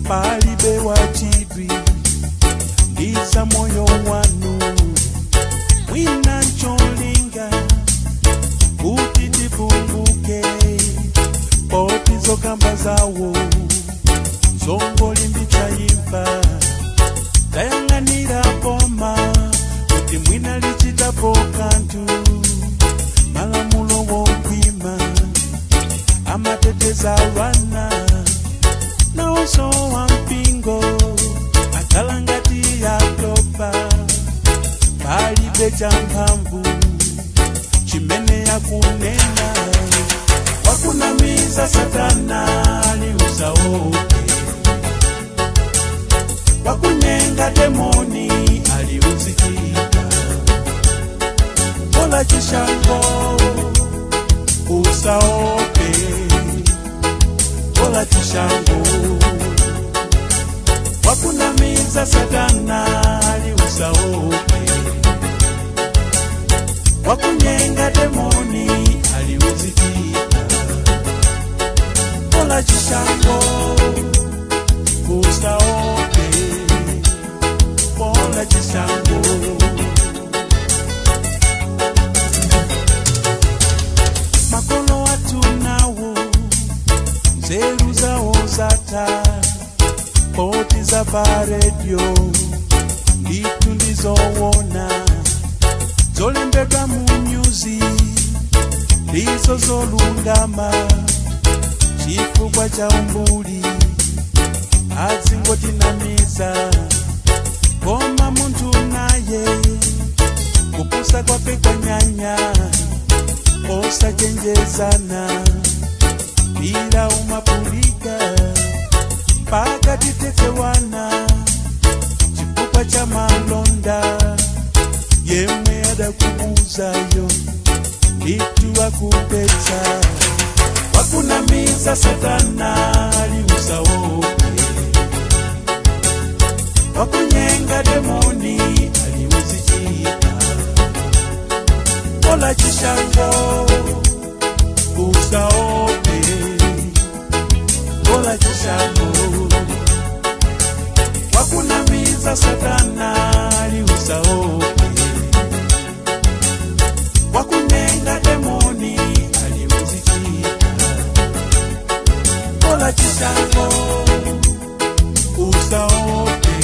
Palibe wachidwi ndiza moyo wanu, mwina ncholinga kuti tipunguke, poti zokamba zawo zongolimbitsa imfa. Tayang'anira boma kuti mwina lichitapo kanthu, malamulo wokhwima amateteza wana, nawonso wa mpingo akhala ngati yatopa. Palibe champhamvu chimene yakunena. Wakunamiza satana ali usaope, wakunyenga demoni ali uzichita. Bola chishango, usaope, bola chishango. Wakunamiza satana ali usaope, wakunyenga demoni ali uzichita. Bola chishango, usaope, bola chishango. Makolo atunawo nzeru zawo zata, poti za paredio nditu ndizowona, zolembedwa mu nyuzi ndizo zolungama. Chifukwa cha umbuli azingotinamiza, koma munthu naye kupusa kwake kwanyanya. Osachenjezana bila umapulika mpaka titetewana chifukwa cha malonda. Yemwe adakubuzayo nditu akupetsa. Wakunamiza satana ali usaope, wakunyenga demoni ali uzichita. Bola chishango, usaope, bola chishango. Wakunamiza satana ali usaope, wakunyenga demoni ali uzichita. Bola chishango, usaope,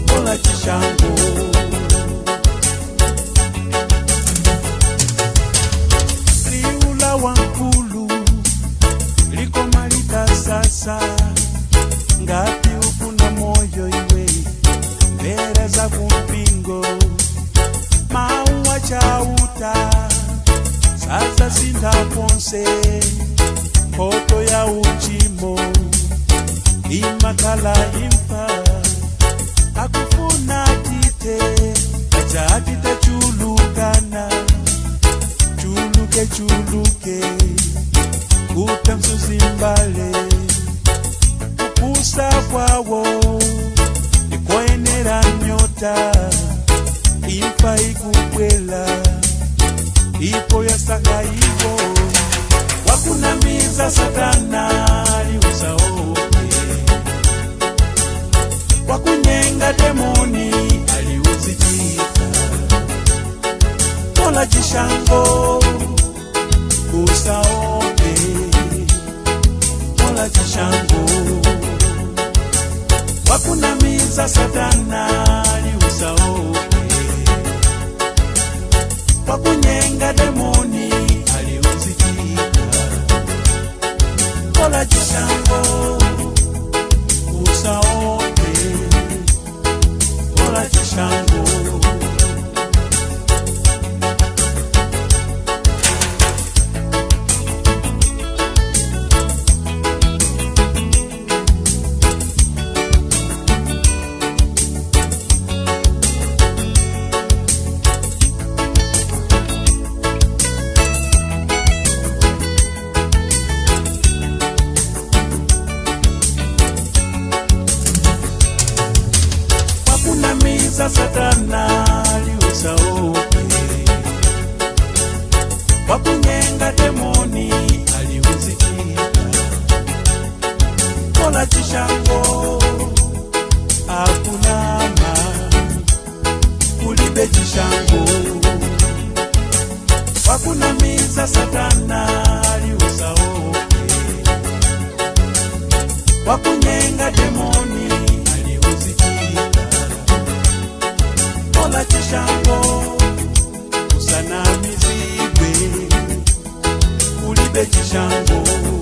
bola chishango. Liula wankulu likomalika sasa, ngati ufuna moyo iwe mbere za kumpingo. Mauwa chauta sasa sintha ponse, mphoto ya uchimo imakhala imfa. Akufuna tite aja atitachulukana, chuluke chuluke kuta msuzimbale. Kupusa kwawo ndikoyenera nyota, imfa ikubwela ipo yasaka iwo. Wakunamiza satana ali usaope, wakunyenga demoni ali uzichita. Bola chishango, usaope, bola chishango. Wakunamiza satana ali usaope, wakunyenga demoni ali uzichita. Bola chishango, usaope, bola chishango. Wakunamiza satana ali usaope, wakunyenga demoni ali uzichita. Bola Ola chishango akunama kulibe chishango wakunamiza satana aliusaoke wakunyenga demoni aliuzikika ola chishango usanamizigwe kulibe chishango.